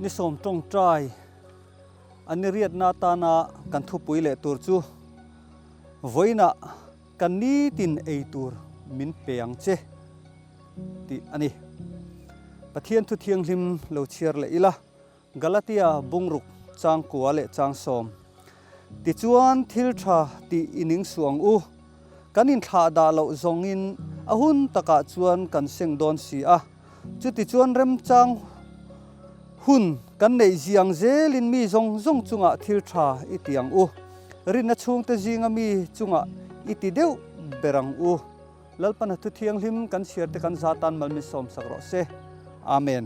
Ni sawm tawngtai a ni riatna atana kan thupui leh tur chu vawiinah kan nitin ei tur min pe ang che tih a ni. Pathian thu thianghlim lo chhiar leh ila. Galatia bungruk chang kua leh chang sawm. Tichuan thil tha tih i ning suh ang u. Kan inthlah dah loh zawngin a hun takah chuan kan seng dawn si a. Chutichuan remchang hun kan neih ziang zelin mi zawng zawng chungah thil tha i ti ang u. Rinna chhungte zinga mi chungah i ti deuh ber ang u. Lalpana thu thianghlim kan chhiar te kan za tan mal min sawm sak rawh se. Amen.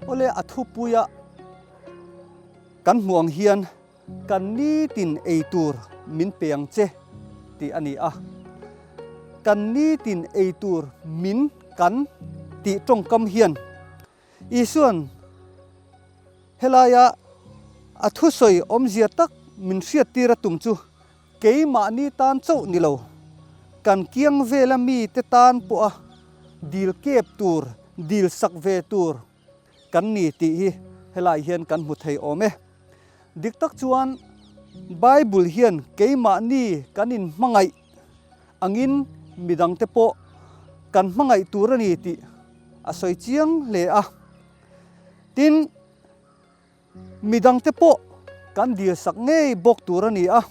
Awle a thupuia kan hmuh ang hian kan nitin ei tur min pe ang che tih a ni a. Kan nitin ei tur min kan tih tawngkam hian Isuan helaia a thusawi awmzia tak min hriattir a tum chu keimahni tan chauh ni lo, kan kiang vela mite tan pawha dil kep tur, dil sak ve tur kan ni tih hi helai hian kan hmu thei awm e. Dik tak chuan Bible hian keimahni kan inhmangaih angin midangte pawh kan hmangaih tur a ni tih a sawi chiang hle a. Tin, midangte pawh kan dilsak ngei bawk tur a ni a.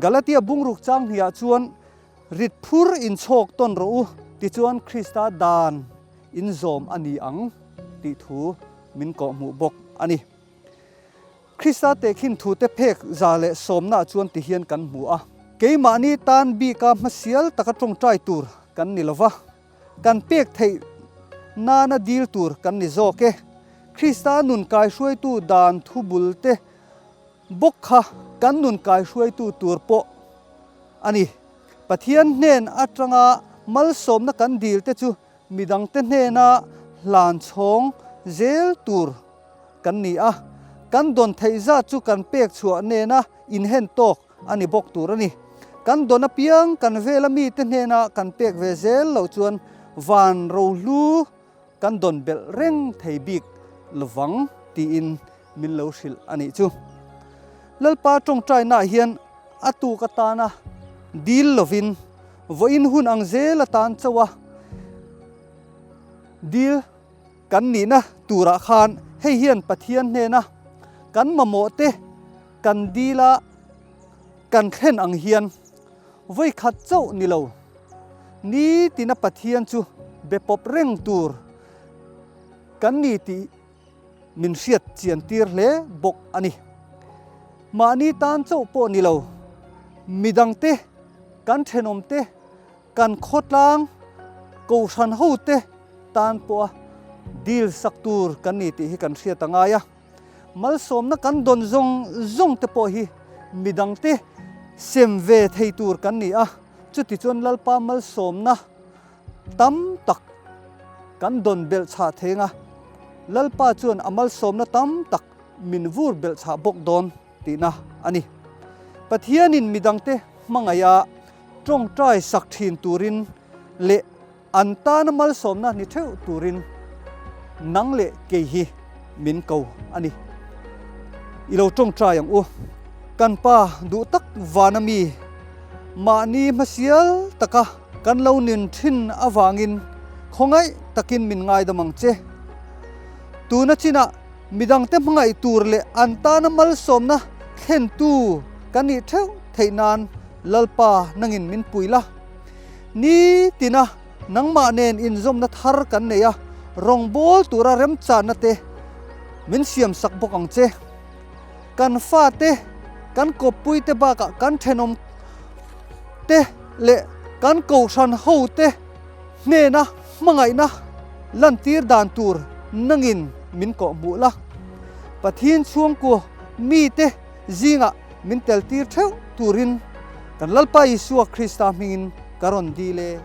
Galatia bungruk chang hniah chuan rit phur inchhawk tawn rawh u tichuan Krista dan inzawm a ni ang tih thu min kawhhmuh bawk a ni. Krista tehkhin thute phek za leh sawmnaah chuan ti hian kan hmu a, Keimahni tan bika hmasial taka tawngtai tur kan ni lo va, kan pek theih nana dil tur kan ni zawk e. Krista nun kaihruaitu dan thu bulte bawk kha kan nun kaihruaitu tur pawh a ni. Pathian hnen atanga malsawmna kan dilte chu midangte hnena hlan chhawng zel tur kan ni a, kan dawn theih zat chu kan pek chhuah nena inhen tawk a ni bawk tur a ni. Kan dawn apiang kan vela mite hnena kan pek ve zel loh chuan van rohlu kan dawn belh reng thei bik lovang tiin min lo hrilh a nih chu. Lalpa tawngtainaah hian a tuk atana dil lovin vawiin hun ang zel atan chauh a dil Kan nihna turah khan hei hian Pathian hnena kan mamawh te kan dila kan thlen ang hian vawi khat chauh ni lo, nitina Pathian chu be pawp reng tur kan ni tih min hriat chian tir hle bawk a ni. Mahni tan chauh pawh ni lo, midangte, kan thenawmte, Kan khawtlang kohhran hote tan pawha dil sak tur kan ni tih hi kan hriat a ngai a, malsawmna kan dawn zawng zawng te pawh hi midangte sem ve thei tur kan ni a, chutichuan Lalpa malsawmna tam tak kan dawn belh chhah thei anga Lalpa chuan a malsawmna tam tak min vur belh chhah bawk dawn tihna a ni. Pathianin midangte hmangaiha tawngtai sak thin turin leh an tana malsawmna ni theuh turin nang leh kei hi min ko a ni. I lo tawngtai ang u. Kan Pa duh tak vana mi mahni hmasial taka kan lo nin thin avangin khawngaih takin min ngaidam ang che. Tuna chinah midangte hmangaih tur leh an tana malsawmna thlentu kan nih theuh theih nan Lalpa nangin min pui la. Ni tina nangmah nen inzawmna thar kan nei a, rawngbâwl tura remchânna te min siamsak bawk ang che. Kan fate, kan kawppuite bakah kan thenawm te leh kan kohhran hote hnena hmangaihna lantir dan tur nangin min kawhhmuh la. Pathian chhungkaw mite zingah min tel tir theuh turin kan Lalpa Isua Krista hmingin ka rawn dil e.